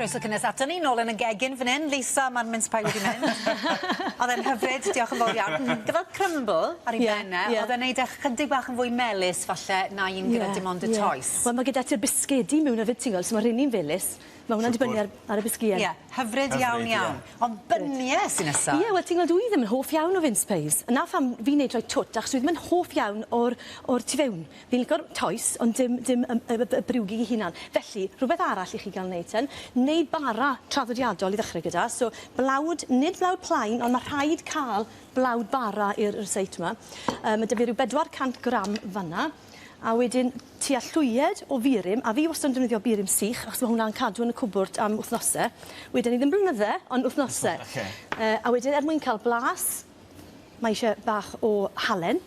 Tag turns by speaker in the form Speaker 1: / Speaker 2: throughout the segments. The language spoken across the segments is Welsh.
Speaker 1: Croeso cynnes aton ni nôl yn y gegin fan 'yn. Lisa, ma'r mince pie wedi mynd. O'dd e'n hyfryd, diolch yn fowr iawn. Gyda'r crumble ar 'i ben e, o'dd e'n neud e chydig bach yn fwy melys falle na un gyda dim ond y toes.
Speaker 2: Wel ma' gyda ti'r bisgedi miwn efyd ti'n gweld, so ma' rheini'n felys. Ma' hwnna'n dibynnu ar ar y bisgïen.
Speaker 1: Ie, hyfryd iawn iawn. Ond bynie sy nesa.
Speaker 2: Ie, wel ti'n gweld dwi ddim yn hoff iawn o mince pies. A 'na pham fi'n neud rhai twt achos dwi ddim yn hoff iawn o'r o'r tu fewn. Fi'n lico'r toes ond dim dim y y y briwgig 'i hunan. Felly, rhwbeth arall i chi ga'l neud ten, neud bara traddodiadol i ddechre gyda. So blawd, nid blawd plaen, ond ma' rhaid ca'l blawd bara i'r ryseit 'ma. Yy ma' 'dy fi ryw 400 gram fan 'na. A wedyn tua llwyed o furum, a fi wastad yn defnyddio burum sych, achos ma' hwnna'n cadw yn y cwbwrd am wthnose. Wedyn ni ddim blynydde, ond wthnose.
Speaker 3: Oce.
Speaker 2: A wedyn er mwyn ca'l blas, mae isie bach o halen.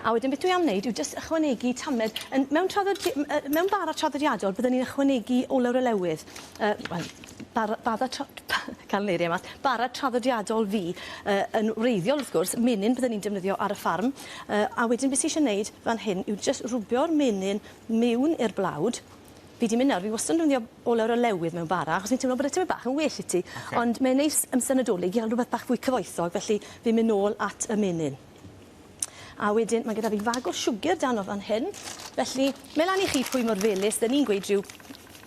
Speaker 2: A wedyn beth dwi am wneud yw jyst ychwanegu tamed yn mewn traddodi- m- yy mewn bara traddodiadol bydden ni'n ychwanegu olew olewydd yy wel bara bada tra- ca'l 'ngeirie mas. Bara traddodiadol fi yy yn wreiddiol wrth gwrs, menyn bydden ni'n defnyddio ar y ffarm yy a wedyn be' sy isie neud fan hyn yw jyst rwbio'r menyn miwn i'r blawd. Fi 'di mynd nawr, fi wastad yn defnyddio olew olewydd mewn bara achos fi'n teimlo bod e tymed bach yn well i ti.
Speaker 3: Oce.
Speaker 2: Ond mae'n neis amser Nadolig i ga'l rwbeth bach fwy cyfoethog felly fi'n myn' nôl at y menyn. A wedyn ma' gyda fi fag o siwgr dan o fan hyn felly mae lan i chi pwy mor felys 'dyn ni'n gweud rhyw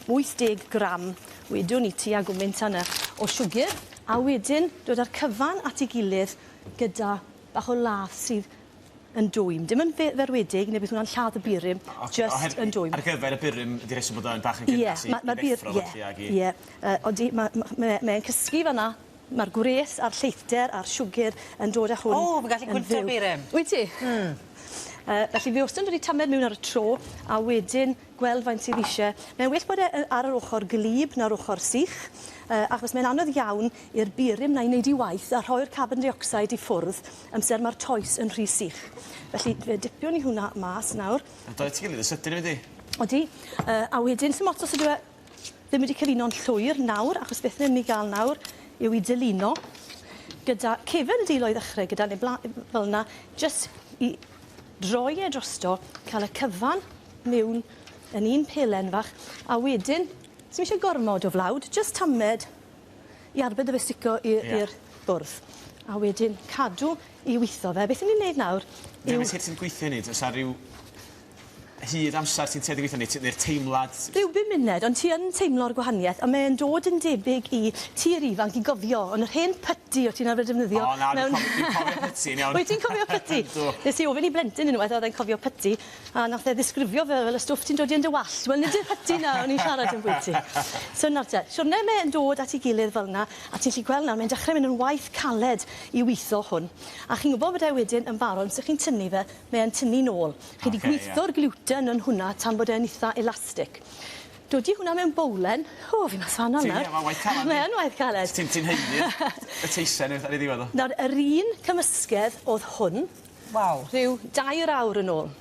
Speaker 2: 80 gram wedwn i tua gwmynt â 'ny o siwgr a wedyn dod â'r cyfan at 'i gilydd gyda bach o lath sydd yn dwym. Dim yn fe- ferwedig ne' bydd hwnna'n lladd y burum jyst yn dwym.
Speaker 3: Ar gyfer y burum ydi'r reswm bod o'n bach yn gynnas i i ddeffro felly ag i...
Speaker 2: Ie yy odi ma' ma' mae e'n cysgu fan 'na ma'r gwres a'r lleithder a'r siwgr yn dod â hwn...
Speaker 1: O fi'n gallu gwynto'r burum.
Speaker 2: Wyt ti?
Speaker 1: Hmm.
Speaker 2: Felly fi wastad yn dod i tamed miwn ar y tro a wedyn gweld faint sydd isie. Mae'n well bod e yy ar yr ochor glyb na'r ochor sych yy achos mae'n anodd iawn i'r burum 'na i neud 'i waith a rhoi'r carbon dioxide i ffwrdd amser ma'r toes yn rhy sych. Felly fe dipiwn ni hwnna mas nawr.
Speaker 3: Ma'n dod at 'i gilydd yn sydyn yndi?
Speaker 2: Odi. Yy a wedyn sim ots os ydyw e ddim wedi cyfuno'n llwyr nawr achos beth ni myn' i ga'l nawr yw i dylino gyda cefn y dwylo i ddechre gyda neu bla- fel 'na jyst i droi e drosto, ca'l y cyfan miwn yn un pelen fach, a wedyn, sim isie gormod o flawd, jyst tamed i arbed y fe stico i'r i'r bwrdd. A wedyn cadw i witho fe. Beth 'yn ni'n neud nawr yw...
Speaker 3: Be' sut ti'n gweithio hynny? O's 'a ryw hyd amsar ti'n tueddu gweithio neu ti- ne'r teimlad?
Speaker 2: Rhyw bum muned ond ti yn teimlo'r gwahanieth a mae e'n dod yn debyg i tir ifanc i gofio on' yr hen putty o't ti'n arfer defnyddio...
Speaker 3: O na dwi'n cofio dwi'n cofio putty yn iawn.
Speaker 2: Wyt ti'n cofio putty?
Speaker 3: Yndw.
Speaker 2: Nes i ofyn i blentyn unwaith a o'dd e'n cofio putty a nath e ddisgrifio fe fel y stwff ti'n dodi yn dy wallt. Wel nid y putty 'na o'n i'n siarad ambwyty. So nawr te, siwrne mae e'n dod at 'i gilydd fel 'na a ti'n 'llu gweld nawr mae'n dechre mynd yn waith caled i witho hwn. A chi'n gwbod bod e wedyn yn barod amser chi'n tynnu fe mae e'n tynnu nôl. Chi 'di gwitho'r gluten yn hwnna tan bod e'n itha elastic. Dodi hwnna mewn bowlen. O fi mas fan 'na nawr.
Speaker 3: Ti'n ie ma'n waith calad.
Speaker 2: Mae yn waith caled.
Speaker 3: Ti'n ti'n haeddu y teisen ar ei ddiwedd o.
Speaker 2: Nawr yr un cymysgedd o'dd hwn.
Speaker 1: Waw.
Speaker 2: Rhyw dair awr yn ôl.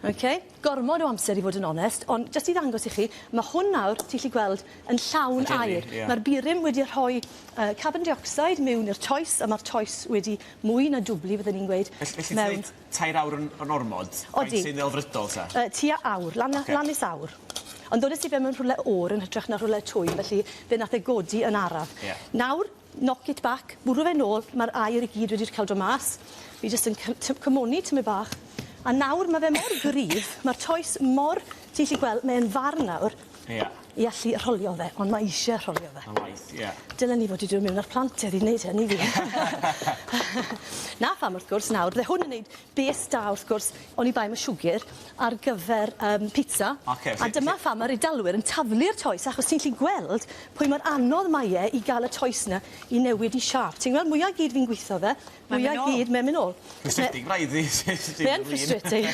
Speaker 2: Oce? Gormod o amser i fod yn onest, ond jyst i ddangos i chi, ma' hwn nawr, ti 'llu gweld, yn llawn aer.
Speaker 3: Ie.
Speaker 2: Ma'r burum wedi rhoi yy carbon dioxide miwn i'r toes a ma'r toes wedi mwy na dwbli fydden i'n gweud.
Speaker 3: Felly felly ti'n deud tair awr yn yn ormod?
Speaker 2: Odi.
Speaker 3: Faint sy'n ddelfrydol ta?
Speaker 2: Yy tua awr, lan a...
Speaker 3: Oce.
Speaker 2: lan nes awr. Ond ddodes i fe mewn rhywle o'r yn hytrach na rhywle twym, felly fe nath e godi yn araf.
Speaker 3: Ie.
Speaker 2: Nawr, knock it back, bwrw fe nôl, ma'r aer i gyd wedi ca'l do' mas. Fi jyst yn cy- ty- cymoni tymed bach. A nawr ma' fe mor gryf, ma'r toes mor, ti'n 'llu gweld, mae e'n farn nawr.
Speaker 3: Ie.
Speaker 2: I allu rholio fe, ond ma' isie rholio fe.
Speaker 3: Ma'n waith, ie.
Speaker 2: Dylen ni fod 'di dod mewn â'r plant heddi i wneud hyn i fi. Na pham wrth gwrs nawr, bydde hwn yn neud bês da wrth gwrs, oni bai am y siwgr, ar gyfer yym pizza.
Speaker 3: Oce
Speaker 2: A dyma pham ma'r Eidalwyr yn taflu'r toes achos ti'n 'llu gweld pwy mor anodd mae e i ga'l y toes 'na i newid 'i siâp. Ti'n gweld mwya gyd fi'n gwitho fe, mwya gyd mae'n myn' nôl.
Speaker 3: Rhwystredig braidd i
Speaker 2: Mae yn frustrating.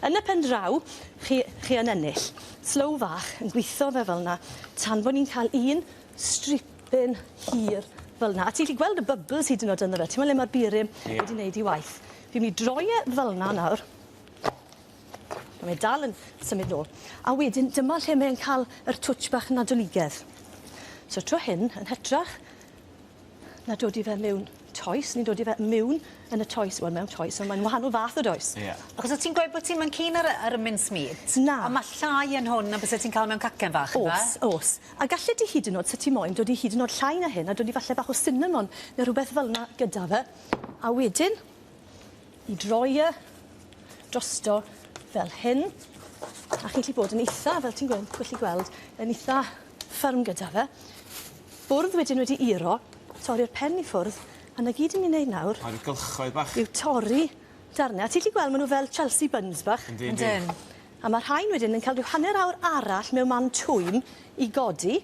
Speaker 2: Yn y pen draw, chi chi yn ennill. Slow fach yn gwitho fe fel 'na tan bo' ni'n ca'l un stripyn hir fel 'na. A ti 'llu gweld y bubbles hyd yn o'd ynddo fe. T'mo' le ma'r burum wedi neud 'i waith. Fi myn' i droi e fel 'na nawr. Ma' fe dal yn symud nôl. A wedyn dyma lle mae e'n ca'l yr twtsh bach Nadoligedd. So tro hyn, yn hytrach na dod i fe miwn toes, ni'n dodi fe mewn yn y toes, wel mewn toes, ond mae'n wahanol fath o does.
Speaker 3: Ie.
Speaker 1: Achos o' ti'n gweud bod ti'm yn keen ar y ar y mincemeat.
Speaker 2: Na.
Speaker 1: On' ma' llai yn hwn na byse ti'n ca'l mewn cacen fach on'd yfe?
Speaker 2: O's, o's. A gallet ti hyd yn o'd, se ti moyn, dod i hyd yn o'd llai na hyn a dod i falle bach o cinnamon ne' rhwbeth fel 'na gyda fe. A wedyn, i droi e drosto fel hyn. A chi'n gallu bod yn itha, fel ti'n gweld, gallu gweld, yn itha ffyrm gyda fe. Bwrdd wedyn wedi iro, torri'r pen i ffwrdd, a 'na gyd 'yn ni'n neud nawr...
Speaker 3: Ma' ryw gylchoedd bach.
Speaker 2: ...yw torri darne. A ti 'llu gweld ma' nw fel Chelsea buns bach.
Speaker 3: Yndi yndi.
Speaker 1: Yndyn.
Speaker 2: A ma' rhain wedyn yn ca'l rhyw hanner awr arall mewn man twym i godi.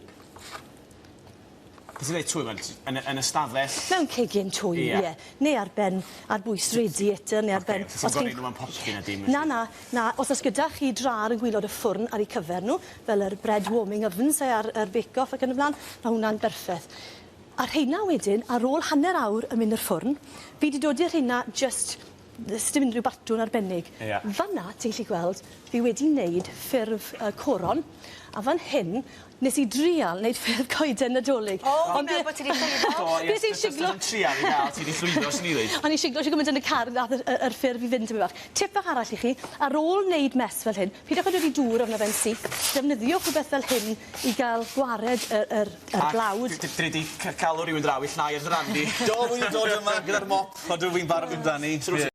Speaker 3: Pan ti'n dweud twym yn y yn y stafell?
Speaker 2: Mewn cegin twym, ie.
Speaker 3: Ie.
Speaker 2: Neu ar ben ar bwys radiator neu ar ben...
Speaker 3: Ocê, so ti'n gor'o' neud nw mewn popty na dim
Speaker 2: Na na na os o's gyda chi drar yn gwilod y ffwrn ar 'u cyfer nw fel yr bread warming ovens e a'r yr bake off ac yn y bla'n ma' hwnna'n berffeth. A rheina wedyn ar ôl hanner awr yn mynd i'r ffwrn fi 'di dodi rheina jyst sdim unryw batwn arbennig.
Speaker 3: Ie.
Speaker 2: Fan 'na ti'n gallu gweld fi wedi neud ffurf yy coron a fan hyn nes i drial neud ffurf coeden Nadolig.
Speaker 1: O fi'n meddwl bo' ti 'di llwyddo.
Speaker 3: Do ie.
Speaker 2: Bues i'n siglo.
Speaker 3: Trial i ga'l ti 'di llwyddo swn i ddeud.
Speaker 2: O'n i'n siglo shwd gymaint yn y car nath y y yr ffurf i fynd tymed bach. Tip bach arall i chi ar ôl neud mess fel hyn pidwch â dod i dŵr arno fe'n syth defnyddiwch rhwbeth fel hyn i ga'l gwared y yr yr blawd.
Speaker 3: A dwi 'di calw rywun draw i llnau ar dy ran di.
Speaker 4: Do, wi 'di dod yma gyda'r mop a dw fi'n barod amdani.